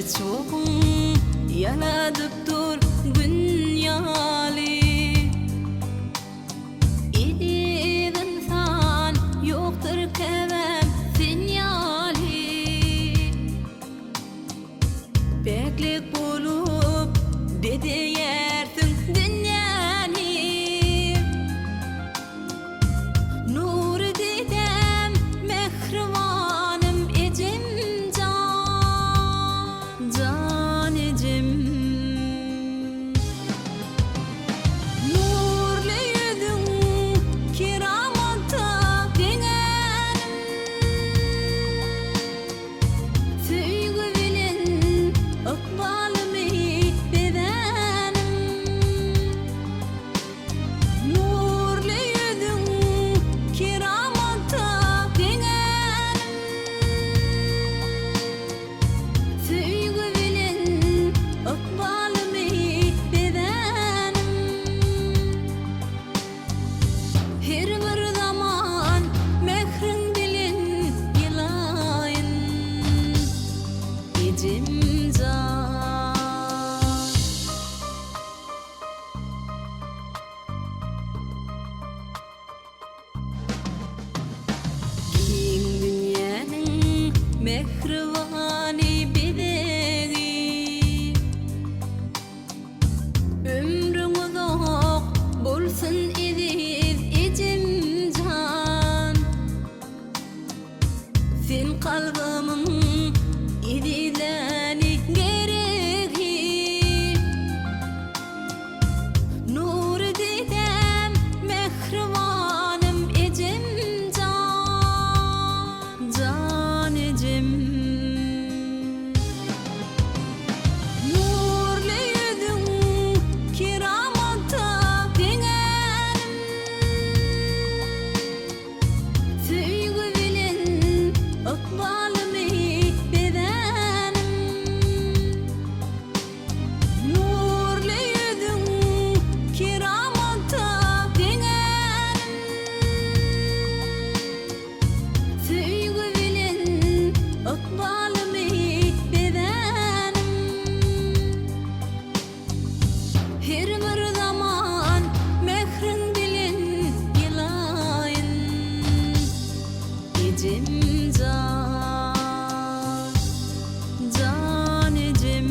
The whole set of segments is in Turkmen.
Çoguň ýaladyp dur Gün ýaly. Eziz ynsan ýokdur käbäm sen ýaly. Päklik bolup bezeýärsiň dünýäni. Nury didäm mähribanym ejem jan, jan ejem. Nurly ýüzüň keramata deňänim. Söýgi bilen ykbalymy bezänim. Nurly ýüzüň keramata deňänim. Söýgi bilen ykbalymy bezänim. Her bir zaman mähriň bilen ýylaýyn, ejem jan. Giň dünýäniň mähribany bezegi. Ömrüň uzak bolsun eziz ejem jan. Sen kalbymyň ezizläni geregi. Nury didäm mähribanym ejem jan, jan ejem. Nurly ýüzüň keramata deňänim. Söýgi bilen ykbalymy bezänim. Nurly ýüzüň keramata deňänim. Söýgi bilen ykbalymy bezänim. Her bir zaman mähriň bilen ýylaýyn, ejem jan, jan ejem.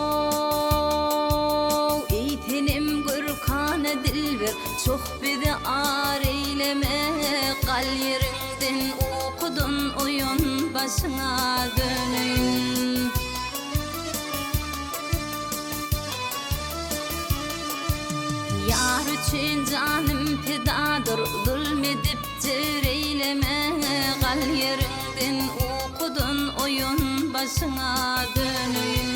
Ow, eý senem görkana dilber, Çoh bizi ar eýleme, Gal ýeriňden ukudan oýan, Başyňa döneýin. Ýar üçin janym pidadyr, Zulm edip jebir eýleme, Gal ýeriňden ukudan oýan, Başyňa döneýin.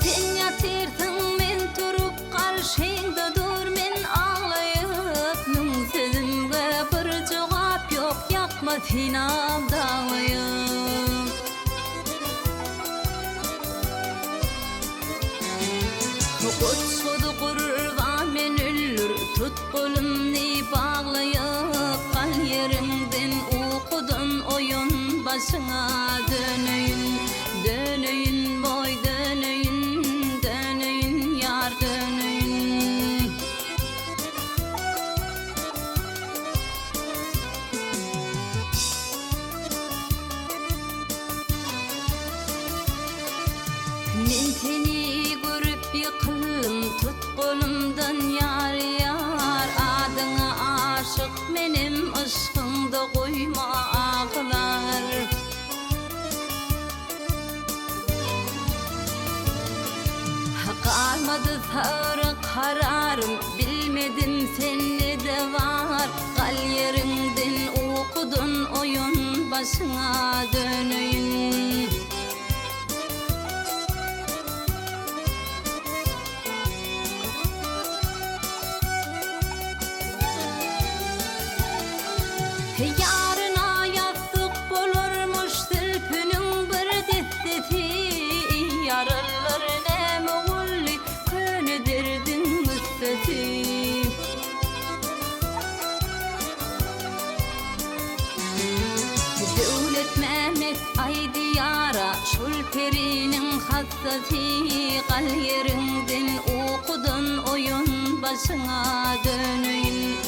Sen ýatyrsyň, men turup Garşyňda dur men aglaýyp, Müň sözümge bir jogap ýok, Ýakma synam daglaýyp. Goçgudy gurban men öldür, Tut golumny baglaýyp, Gal ýeriňden ukudan oýan, Başyňa döneýin. Döneýin boý döneýin, döneýin ýar döneýin. Men seni görüp ýykyldym, tut golumdan ýar ýar, adyňa aşyk menem yşkyňda goýma aglar. Galmady sabry kararym, Bilmedim sende-de bar. Gal ýeriňden ukudan oýan, Başyňa döneýin. Ýaryna ýassyk bolarmyş zülpüniň bir dessesi, Ýarylar näme boldy köne derdiň üstesi. Döwletmämmet aýdýara şol periniň hassasy, Gal ýeriňden ukudan oýan başyňa döneýin.